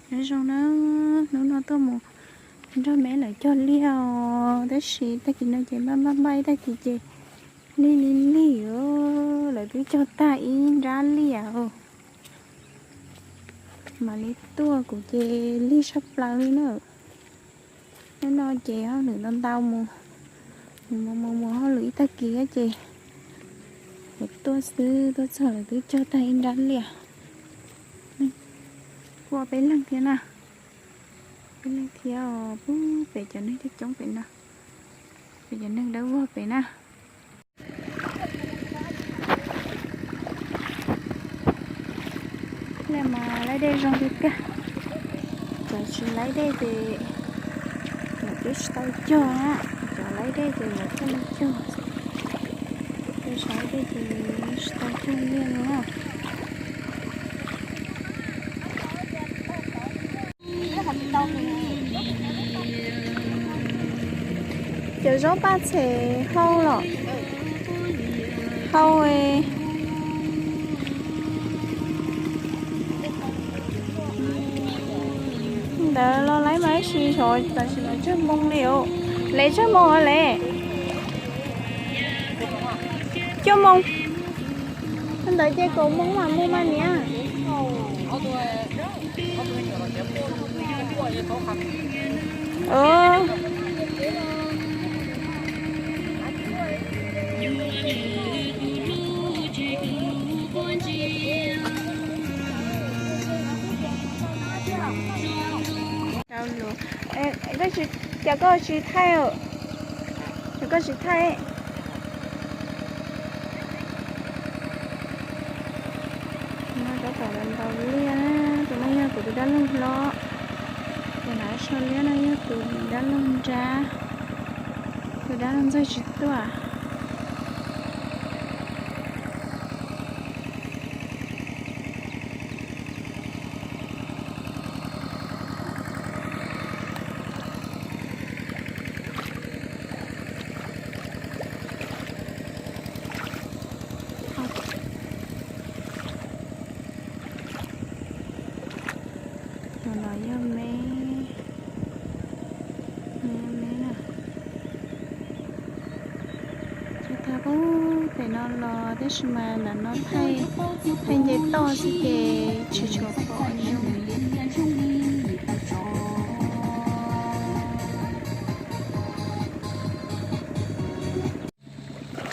Nyob zoo na, hnub no tuaj mus nrog me lawv cog liaj os, tab sis tag kis no ces npaj npaj npaj ib tag kis ces lig lig lig, lawv twb cog tag ib nrab liaj os. Mam li tuaj kuv ces lig tshaj plaws li na. Hnub no ces hauj lwm ntau ntau mus, mus mus mus hauj lwm ib tag kis ces kuv tuaj xwb, tuaj txog lawv twb cog tag ib nrab liaj. Kuj peb leeg thiab na, peb leeg thiab os, pub pem cov neeg coob coob pem no, pem cov neeg dawb vog pem na. Liaj mas laib dej zoo tiag tiag. Cov tsis laib dej ces lawv twb tsis tau cog na, cov laib dej ces lawv thiaj li cog, cov tsis laib dej ces tsis tau cog liaj li na. Cov zaub paj txhem hau los hau. Ntawd los laib mas tab sis xyov tam sim no tsawg moo li os. Lawv tsawg moo os lawv? Cuaj moo. Ntawd ces kaum moo mam mus mas niam. Cas koj tsis thaij, cas koj tsis thaij? No tab tom ntaus liaj na, tus no yog kuv tus dab laug hlob, tus hnav sau liab no yog tus dab laug nrab, tus dab laug ntxawg tsis tuaj. Tus no yog me, yog me na. Tsis tau pem no los tab sis mas ntawm no thaij, thaij nce toj xwb ces tsis tshua pom zoo.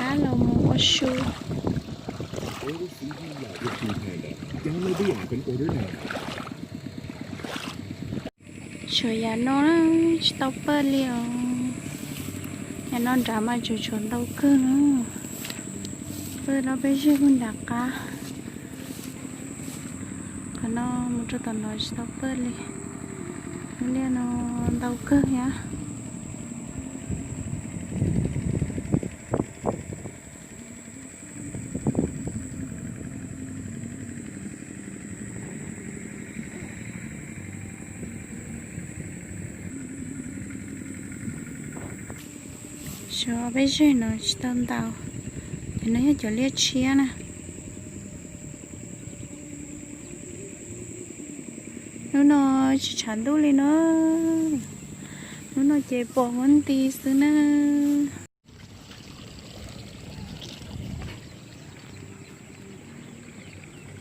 Ab, los mus ua su. Tshuav yam no na, tsis tau pawj li os. Yam no nrad mas tshuav tshuav ntau kawg na. Pawj no peb zeg puag nram qab. Qhov no mus rau tom no tsis tau pawj li. Lub liaj no ntau kawg thiab. Xyov peb zeg no tsis tau ntau. Cov no yog cov liaj tshiab na. Hnub no tsis tshav ntuj li na. Hnub no ces pom huab nti xwb na.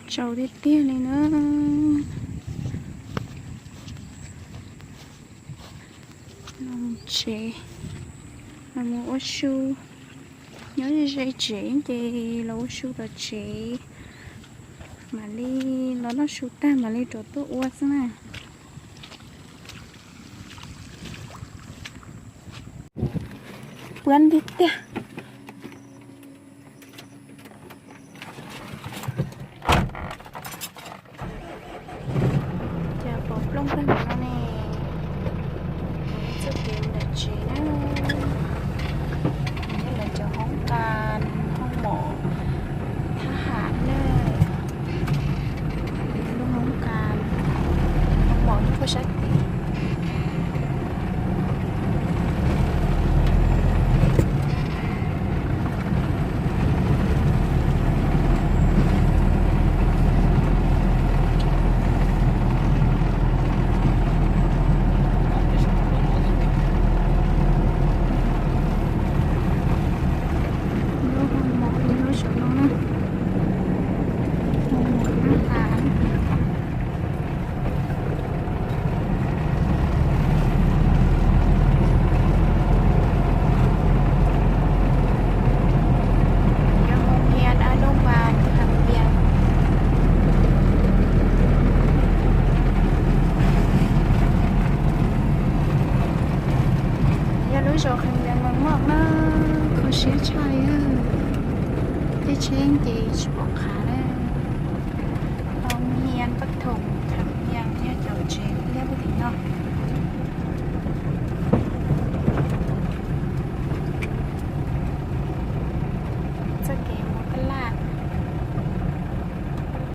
Tsaus tiag tiag li na. Los tsev, los mus ua su. Nyob ze tsev ces los ua su tom tsev, mam li los noj su tag mam li rov tuaj ua xwb na. Puab nti tiag. Cas pom plooj kawg nkaus no ne. Txoj kev ntawm tsev na, yog lawv cov hoob kas, hoob mom thab ham na, lub hoob kas, hoob mom puag sab tid. tso qhov ncauj no mog na, kho siab tshaj li. Tej tsheb ces tsis pom qab.